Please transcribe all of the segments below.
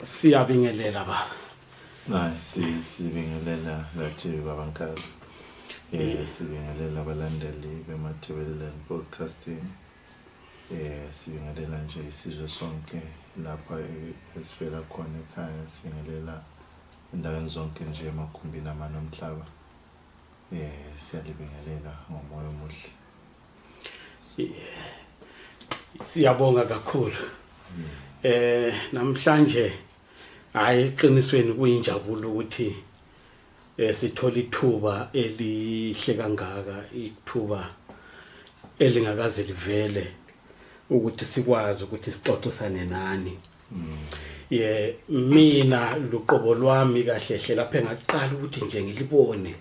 Siyabingelela baba. Hayi, sibingelela nathi baba Nkabi. Sibingelela abalandeli beMatabeleland Broadcasting. Sibingelela nje isizwe sonke lapha esivela khona ekhaya, sibingelela endaweni zonke nje emakhumbini amane omhlaba. Siyalibingelela ngomoya omuhle. Siyabonga kakhulu. Namhlanje, hayi, eqinisweni kuyinjabulo ukuthi sithola ithuba elihle kangaka, ithuba elingakaze livele, ukuthi sikwazi ukuthi sixoxisane nani. Ye, mina luqobo lwami kahle hle lapha engaqala ukuthi nje ngilibone,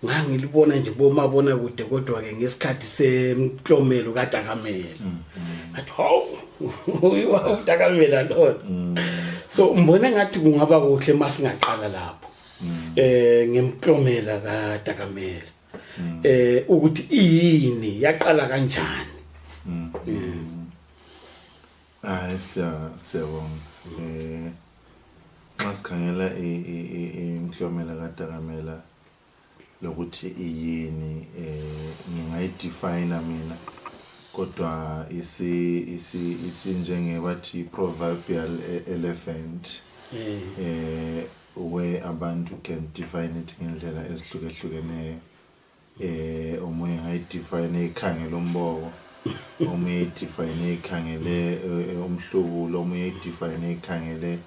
ngangilibona nje bomabona kude, kodwa ke ngesikhathi semklomelo kaDakamela, ngathi, "Hawu, uDakamela lona." So ngibone ngathi kungaba kuhle masingaqala lapho ngemklomela kaDakamela, ukuthi iyini, yaqala kanjani? Hayi, siyabonga. Nxa sikhangela imiklomela kaDakamela lokuthi iyini, ngingayidefine mina, kodwa isi isi isinjenge bathi proverbial elephant where abantu can define it ngendlela ezihlukehlukeneyo. Omunye angayidefine ikhangele umboko, omunye idefine ikhangele umhlubulo, omunye idefine ikhangele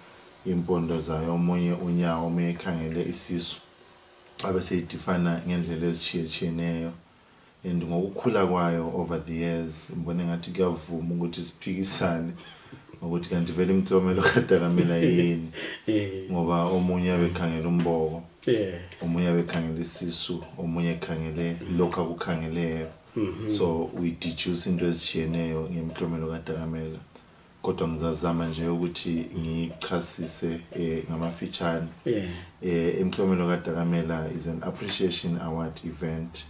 impondo zayo, omunye unyawo, omunye ikhangele isisu, abe seyidefina ngendlela ezitshiyetshiyeneyo. And ngokukhula kwayo over the years, ngibone ngathi kuyavuma ukuthi siphikisane ngokuthi kanti vele imiklomelo kaDakamela yini, ngoba omunye abekhangela umboko, omunye abekhangela isisu, omunye ekhangele lokhu akukhangeleyo. So we deduce into ezitshiyeneyo ngemiklomelo kaDakamela, kodwa ngizazama nje ukuthi ngiyichasise ngamafitshane. Imiklomelo kaDakamela is an appreciation award event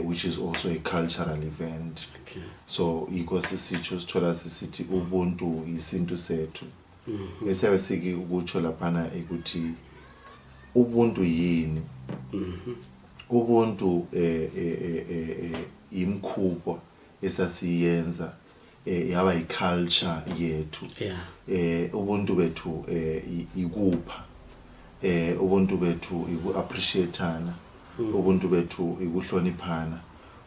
which is also a cultural event. So yikho sisitsho, sithola sisithi ubuntu isintu sethu. Esiyabe siki ukutsho laphana ukuthi ubuntu yini? Ubuntu imkhubo esasiyenza, yaba iculture yethu. Ubuntu bethu ikupha, ubuntu bethu iku-appreciateana, ubuntu bethu ikuhloniphana,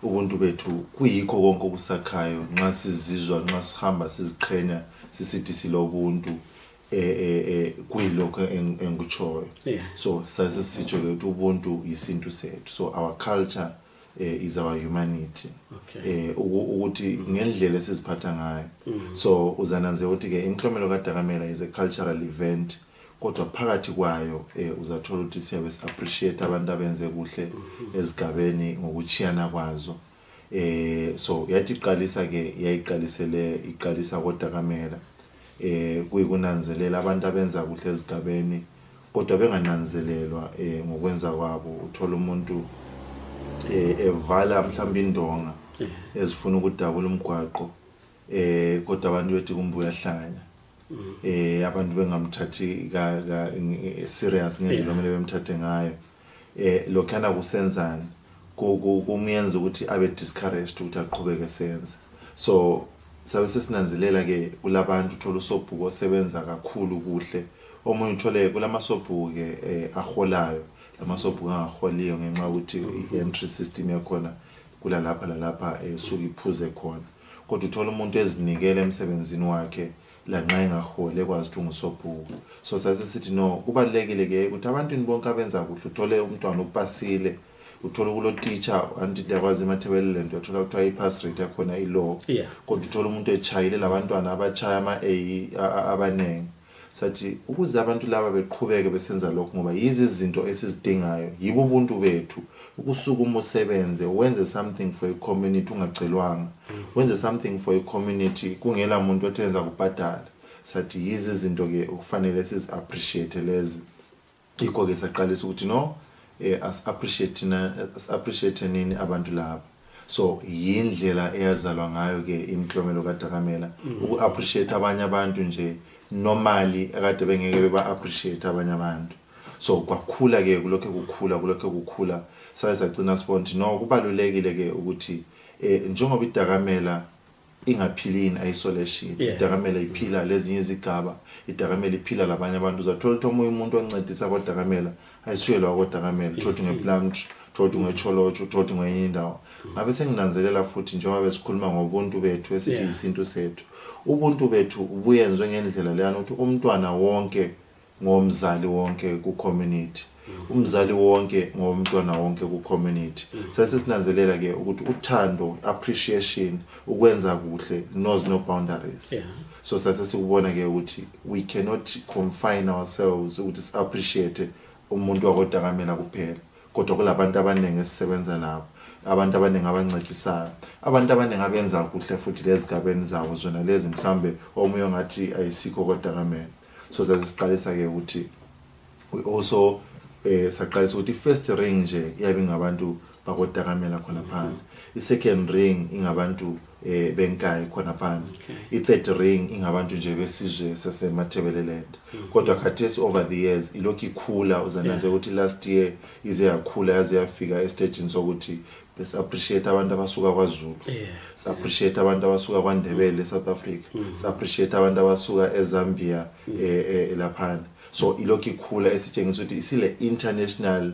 ubuntu bethu kuyikho konke okusakhayo. Nxa sizizwa, nxa sihamba siziqhenya sisithi silobuntu, kuyilokho engikutshoyo. So sase sitsho ke ukuthi ubuntu isintu sethu. So our culture is our humanity, ukuthi ngendlela esiziphatha ngayo. So uzananze ukuthi ke imiklomelo kaDakamela is a cultural event, kodwa phakathi kwayo uzathola ukuthi siyabe si-appreciate abantu abenze kuhle ezigabeni ngokuchiyana kwazo. So yathi iqalisa ke, yayiqalisele, iqalisa koDakamela, kuyikunanzelela abantu abenza kuhle ezigabeni kodwa bengananzelelwa ngokwenza kwabo. Uthola umuntu evala mhlawumbe indonga ezifuna ukudabula umgwaqo, kodwa abantu bethi kumbe uyahlanya, abantu bengamthathi ka serious ngendlela okumele bemthathe ngayo. Lokhana kusenzani, kumyenza ukuthi abe discouraged ukuthi aqhubeke senza. So sabe sesinanzelela ke kulabantu, uthola usobhuku osebenza kakhulu kuhle, omunye uthole kulamasobhuku ke aholayo lamasobhuku angaholiyo, ngenxa yokuthi i-entry system yakhona kulalapha lalapha esuke iphuze khona, kodwa uthola umuntu ezinikela emsebenzini wakhe lanxa engaholi, ekwazi ukuthi ungusobhuku. So sase sithi no, kubalulekile ke ukuthi abantwini bonke abenza kuhle, uthole umntwana upasile, uthole kulo teacher, anti liyakwazi eMatabeleland uyathola kuthiwa i-pass rate yakhona i-low, kodwa uthola umuntu echayile labantwana abachaya ama-A abaningi. Sathi ukuze abantu laba beqhubeke besenza lokho, ngoba yizi izinto esizidingayo, yibo ubuntu bethu, ukusukuma usebenze, wenze something for i-community ungacelwanga, wenze something for i-community kungela muntu othi enza kubhadala. Sathi yizi izinto ke okufanele sizi-appreciate lezi. Yikho-ke saqalisa ukuthi no, as-appreciate thina, as-appreciate nini abantu laba. So yindlela eyazalwa ngayo ke imiklomelo kaDakamela, uku-appreciate abanye abantu nje. Normally akade bengeke beba appreciate abanye abantu. So kwakhula ke, kulokho kukhula, kulokho kukhula, sabe sagcina sibona ukuthi no, kubalulekile ke ukuthi njengoba iDakamela ingaphili in isolation, iDakamela iphila lezinye izigaba, iDakamela iphila labanye abantu. Uzathola ukuthi omunye umuntu oncedisa koDakamela ayisuyelwa koDakamela, thola ukuthi ngePlumtree, thola ukuthi ngeTsholotsho, thola ukuthi ngenye indawo. Ngabe senginanzelela futhi, njengoba besikhuluma ngobuntu bethu esithi isintu sethu, ubuntu bethu buyenzwe ngendlela leyana ukuthi umntwana wonke ngomzali wonke ku-community, umzali wonke ngomntwana wonke ku-community. Sase sinanzelela ke ukuthi uthando, appreciation, ukwenza kuhle knows no boundaries. So sase sikubona ke ukuthi we cannot confine ourselves ukuthi si-appreciate umuntu wakoDakamela kuphela, kodwa kulabantu abaningi esisebenza nabo, abantu abaningi abancedisayo, abantu abaningi abenza kuhle futhi lezigabeni zabo zona lezi, mhlambe omunye ongathi ayisikho koDakamela. So sase siqalisa ke ukuthi we also saqalisa ukuthi i-first ring nje iyabe ingabantu bakoDakamela khona phandle, i-second ring ingabantu beNkayi khona phandle, i-third ring ingabantu nje besizwe saseMatabeleland. Kodwa khathesi over the years ilokhu ikhula. Uzananze ukuthi last year ize yakhula yaze yafika estagini sokuthi besi-appreciate abantu abasuka kwaZulu, si-appreciate abantu abasuka kwaNdebele eSouth Africa, si-appreciate abantu abasuka eZambia laphana. So ilokhu ikhula, esitshengisa ukuthi isile international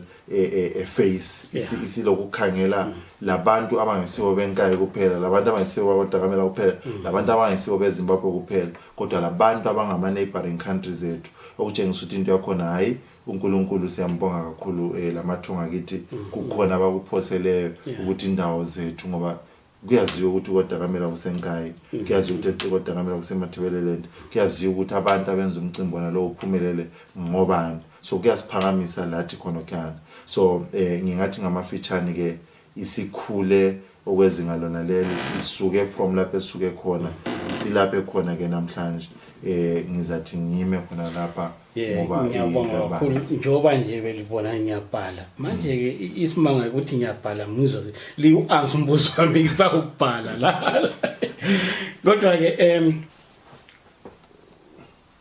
face, isilokukhangela labantu abangesibo beNkayi kuphela, labantu abangesibo bakoDakamela kuphela, labantu abangesibo beZimbabwe kuphela, kodwa labantu abangama-neighboring countries ethu, okutshengisa ukuthi into yakhona, hhayi, uNkulunkulu siyambonga kakhulu. Lamathonga kithi kukhona abakuphoseleyo ukuthi indawo zethu, ngoba kuyaziwa ukuthi koDakamela kuseNkayi, kuyaziwa ukuthi koDakamela kuseMatabeleland, kuyaziwa ukuthi abantu abenza umcimbi wona lowo uphumelele ngobani. So kuyasiphakamisa lathi khonokhana. So ngingathi ngamafitshane ke, isikhule okwezinga lona leli, isuke from lapho esuke khona, isilapha khona ke namhlanje. Ngizathi ngime khona lapha ngoba ngiyabonga kakhulu. Ikabanzi. Njengoba nje belibona ngiyabhala manje-ke, isimanga ukuthi ngiyabhala, ngizwa liwu-answer umbuzo wami ngisawubhala la. Kodwa-ke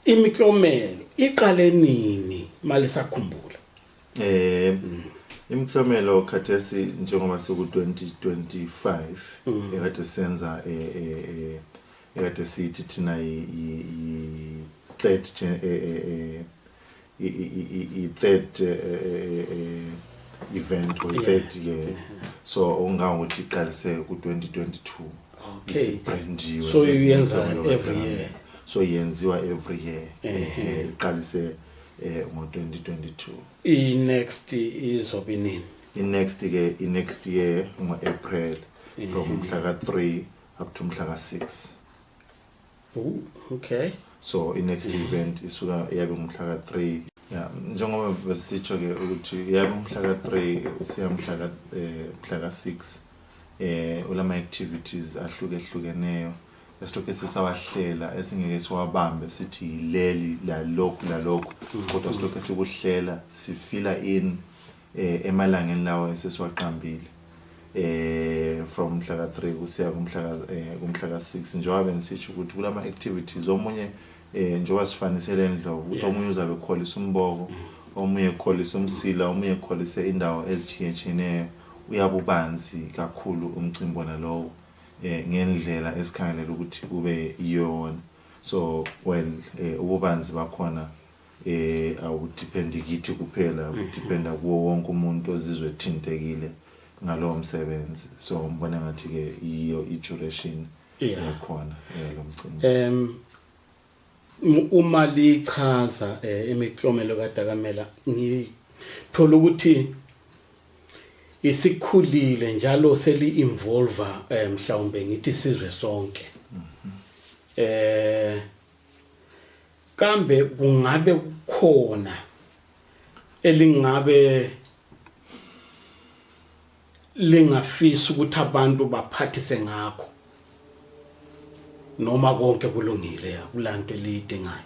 imiklomelo iqale nini, malisakhumbula? Imiklomelo khathesi njengoba siku 2025, ekade senza ekade sithi thina i third i third event or third year, so okungangokuthi iqalise ku 2022. Isibrandiwe. So iyenza every year? So yenziwa every year. Iqalise ngo-2022. I-next izobe nini? I-next ke, i-next year ngo-April, from mhla ka-3 up to mhla ka-6. Ooh, okay. So i-next event isuka yabe ngumhla ka-3, ya, njengoba besitsho ke ukuthi yabe umhla ka-3 usiya mhla ka-6. Ulama activities ahlukehlukeneyo esilokhu sisawahlela, esingeke siwabambe sithi yileli lalokhu lalokhu, kodwa silokhu sikuhlela, sifila in emalangeni lawo esesiwaqambile, from mhla ka-3 kusiya kumhla ka-6. Njengoba bengisitsho ukuthi kulama activities, omunye njengoba sifanise le ndlovu ukuthi omunye uzabe ekholisa umboko, omunye ekholisa umsila, omunye ekholise indawo ezitshiyetshiyeneyo. Uyabubanzi kakhulu umcimbi wona lowo ngendlela esikhangelela ukuthi kube iyona. So well, ububanzi bakhona awudipendi kithi kuphela, kudependa kuwo wonke umuntu ozizwe ethintekile ngalowo msebenzi. So ngibona ngathi ke iyo i-duration yakhona lo mcimbi. Uma lichaza imiklomelo kaDakamela, ngithola ukuthi isikhulile njalo seli involve mhlawumbe ngithi sizwe sonke. Kambe kungabe kukhona elingabe lingafisa ukuthi abantu baphathise ngakho, noma konke kulungile, akulanto eliyidingayo?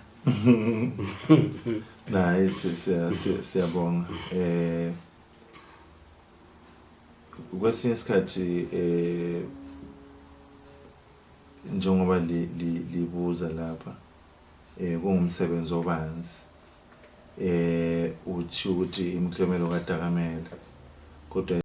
Nayi, siyabonga. Kwesinye isikhathi, njengoba libuza lapha, Eh kungumsebenzi obanzi. Eh uthi ukuthi imiklomelo kaDakamela kodwa.